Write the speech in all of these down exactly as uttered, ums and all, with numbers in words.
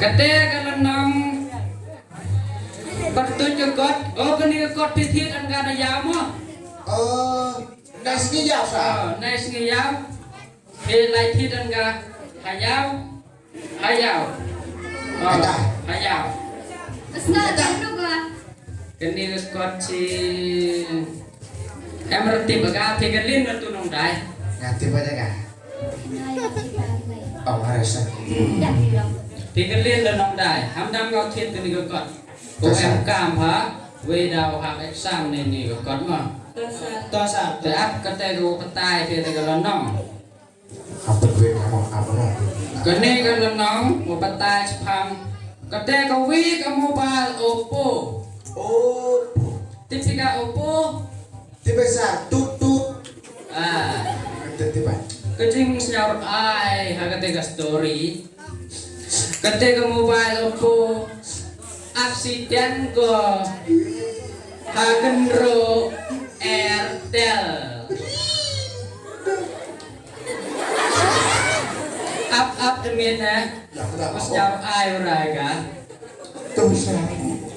Kate ka lynnong pyrtuit ka kot. O, kane ka kot phi thied ïa ka na ïaw mo. Oh, nice ngi ïaw sa. Oh, nice ngi ïaw. Phi lai thied ïa ka ha ïaw. Ha ïaw. Oh, ha ïaw. Kane ka kot shi. Em, rati baga phi ka lin na tu nong dai. Nga tip ba jaga. Oh, harus. Phi ka lin na nong dai. Ham dam kau thied kane ka kot. Ko em kam ha. Wei dau ha exam ne ni ka kot ma. To sa. Te ap kate ko patai te ka lynnong. Apa duit kamu apa lah? Kane ka lynnong, mo patai chapang. Kate ka wi ka mobile Oppo. Oppo. Tip ka Oppo. Tiba sa tut tut. Ah. Kate tiba. Ka jingsngew ai ha kate ka story. Kate ka mobile Oppo. Accident ko ha kynroh Airtel. Ap ap de miet eh. Bas jam ai urai ka.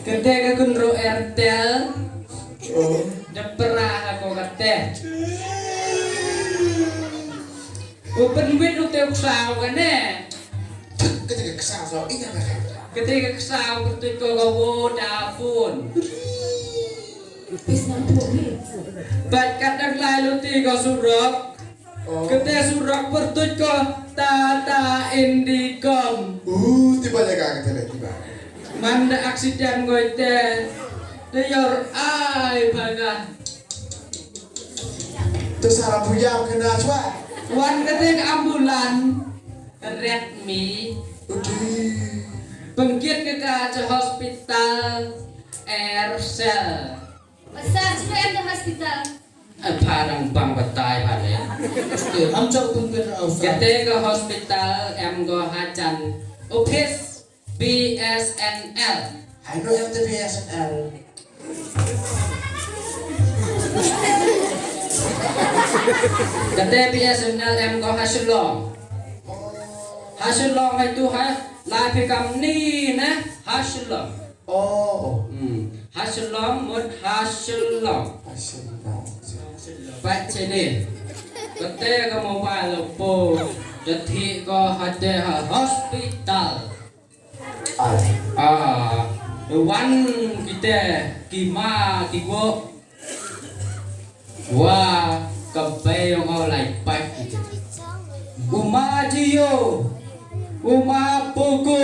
Kate ka kynroh Airtel. De pra ha ko kate. U pynwit u te u ksaw kane. Kate ka ksaw so ina ka. Kate ka ksaw kate ko ka Vodafone. Bad kat dang lai luti ka surok. Kate surok pyrtuit ko Tata Indicom. Uh, tiba jaga kate le tiba. Man da accident ko ite. Te yor ai baga. Tu sara bujang kena chwa. Wan kate ka ambulan. Redmi. Pengkit ke ka cha hospital. Aircell. Pasal sino em da hospital. Apa dang bang batai pale. Ham chok pun ke au sa. Kate ka hospital em go hajan office B S N L. Hai no em te B S N L. Kate B S N L em go ha Shillong. Ha Shillong hai tu ha la phi kam ni na ha Shillong. Oh. Hmm. Ha Shillong mut ha Shillong. Ha Shillong. Pat sini. Kate ka mobile Oppo. Jadi ko hate ha hospital. Ah, wan kite ki ma ki go. Wa ka bei ong au lai pat kite. Uma Jio, uma Poco,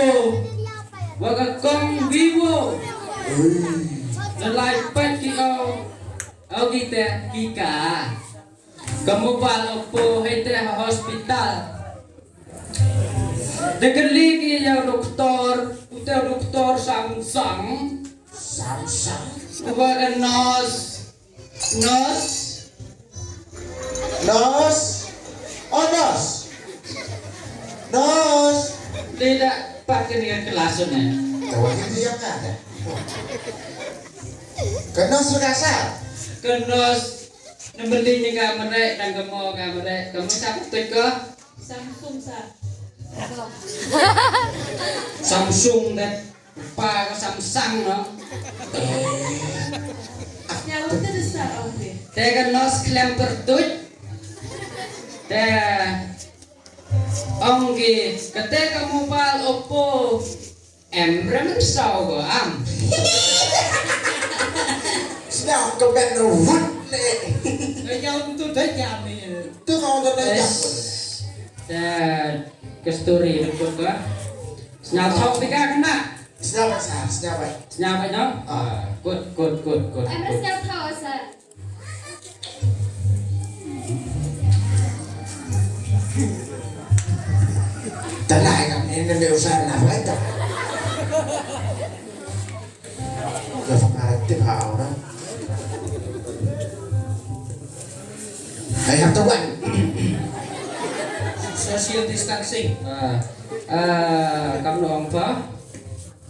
wa ka kong Vivo. Na lai pat ki au, au kite ki ka. Ka mobile Oppo hei te ha hospital. Da kylli ki ïa u doktor, u te u doktor Samsung. Samsung. Uba ka nurse. Nurse. Nurse. Oh, nurse. Nurse. Dei da pat kane ka klas ne. Ka wa ki diam na da. Ka nurse ka sa. Ka nurse. Nang beli ni ka merek, nang kemo ka merek. Kemo sa betul ko? Samsung sa. Samsung deh. Pa ko Samsung no. Nyawa tu besar, oke. Te ka nos klem pertut. Te ong ki, kate ka mobile Oppo. Em, rem saw ko am. Sñiaw ka ben ru wut le. Nga ïaw tu da jam ni. Tu ka ong da jam. Da ka story da kut ko. Sñiaw thok pika kena. Sñiaw ba sa, sñiaw ba. Sñiaw ba no? Ah, kut, kut, kut, kut. Em, sñiaw thok sa. Talai kam ne ne me usar na baita. Ka fakarat tip ha ora. Hai hap tawan. Social distancing. Ah, ah, kam no ong pa?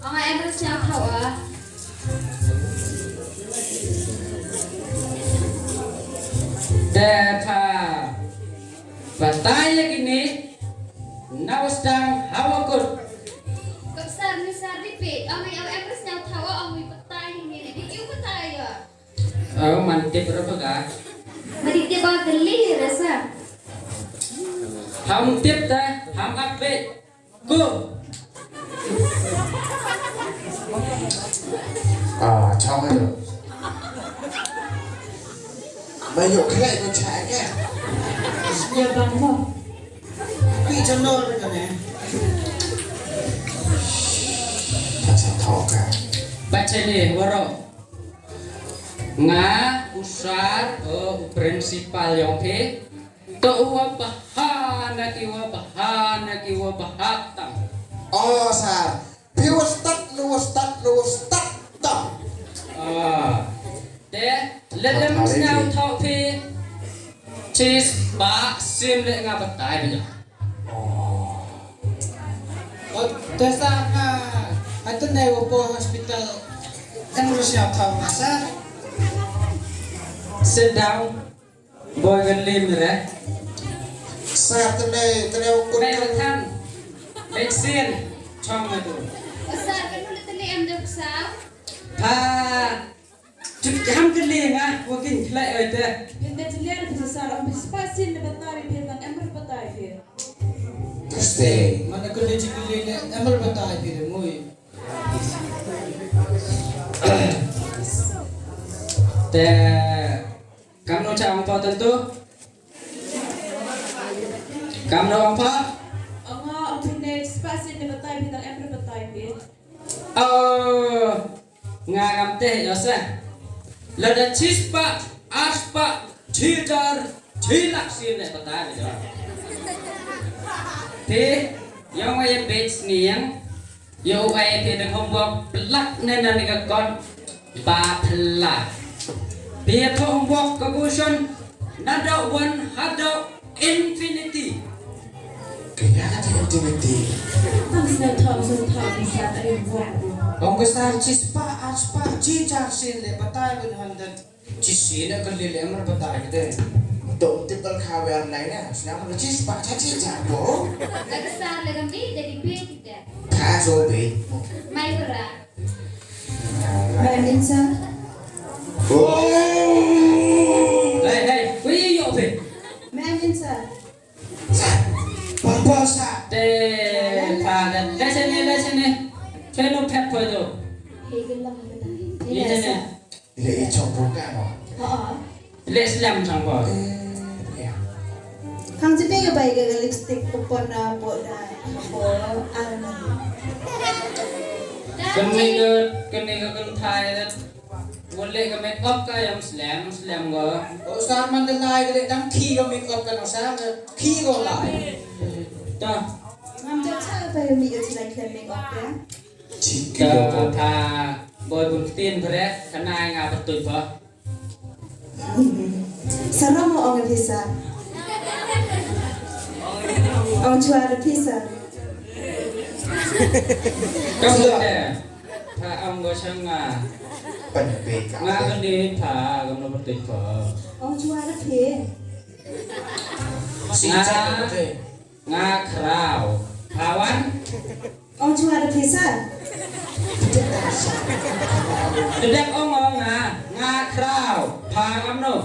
Ong em sñiaw thaw ah. Te tha. Batai ïa kine. Nawa sdang hawa kut. Tip ruh ba ka. Mari tip ba kali rasa. Ham tip ta, ham ak be. Go. Ah, chong ayo. Ba yo khlai ko cha ke. Ya bang mo. Pi channel ka ne. Ba cha thok ka. Ba cha ne waro. Nga u sar, o, u principal yong phi. To u wa bha na ki wa bha na ki wa bha tam. O sar. Phi wa stad, nu wa stad, nu wa stad tam. Ah. Te, le lem sna u thok phi. Chis ba sim le nga batai ba. Oh. Te sa nga, atan dai wa po hospital. Kan ru siap tau masa. Sit down. Boy kan lim re. Sa tene, tene ukut. Bai kan. Vaccine. Chong na tu. Sa kan ru tene em dok sa. Pa. Jam ka liang ah, wa kin khlai oi te. Phin da jylliew phi sa sar, ym phi spah sien ne batai phi, tang em re batai phi. Stay. Mana ka liang jylliew ne em re batai phi re mui. Te kam no cha ong pa tan tu. Kam no ong pa. Ong ong phi ne spah sien ne batai phi, tang em re batai phi. Oh. Nga ngam te yo se. Lada chispah, arspah, chitar, chilak sien ne batai yo. Te, yong wa ye bej ni yang, yo wa ye te dang homework plak ne na ni ka kon, ba plak. Te ye to homework ka question, na do one, ha do Infinity. Kaya ka infinity. Tam sna thom sna thom sna thom sna thom. Ong ka sar chispah, arspah, chitar sien le batai bin handan. Chisien ka le le mar batai de. Dong tip bal khawer lai na. Sna mar chispah, cha chitar bo. Ka sar le gam di, de di pe kita. Tha so be. Mai bra. Mai min sa. Oh. Hey, hey, wi yo pe. Mai min sa. Papa sa. Te, pa, te, te sene, te sene. Te no pet po do. Ye sene. Le i chong po ka no. Ha. Le slem chong po. Eh, ya. Khang jibe ka bai ka lipstick ko pon na po da po alma. Kani ka, kani ka kan thai da. Wale ka make up ka yam slem, slem go. O sar man da lai ka le dang khi ka make up ka no sar ka khi go lai. Ta. Ngam da cha pa yam mi ka chi lai ka make up ka. Chi ka ta ta boy bun tin bre ka nai nga patut ba. Salam ong pisa. Ong chua da pisa. Kam da. Pha am go chang nga. Pan pe ka. Nga kan di pha kam no pertei pha. Ong chua da phi. Si cha ni pate. Nga khraw. Pha wan. Ong chua da phi sa. Kedek ong ong nga. Nga khraw. Pha kam no.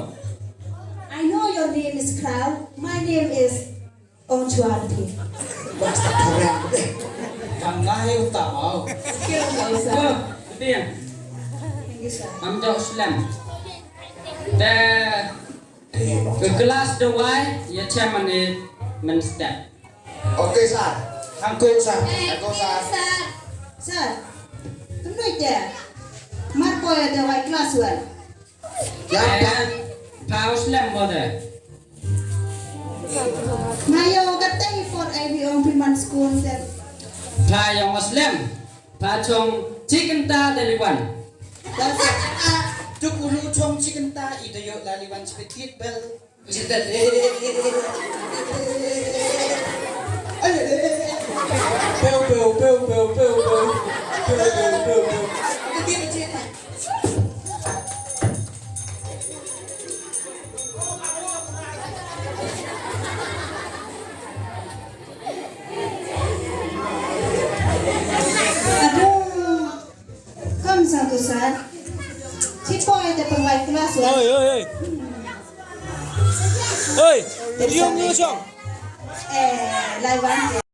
I know your name is Khraw. My name is Ong chua da phi. Basta program deh. Kam ngai uta mau. Skill ka usa. Ko, tiang. Thank you, sir. Am jauh slam. Te, ke kelas dawai, ya chairman ni men step. Okay, sir. Hangko, sir. Hangko, sir. Sir. Tum noi te. Mar ko ya dawai kelas wan. Pha u slem mo te. Nga ïoh kata i por ai bi ong phi man skul te. Pha ïoh u slem. Pha chong chi kynta da liwan. Tuk ulu chong chi kynta i da ïoh la liwan chi kynta bel. Pew, pew, pew, pew, pew, pew. Pew, pew, pew, pew. Aduh. Kam sa tu sa. Chit Poi da pynwai klas la. Oi, oi, oi. Oi, yung yung song. Eh, lai wan.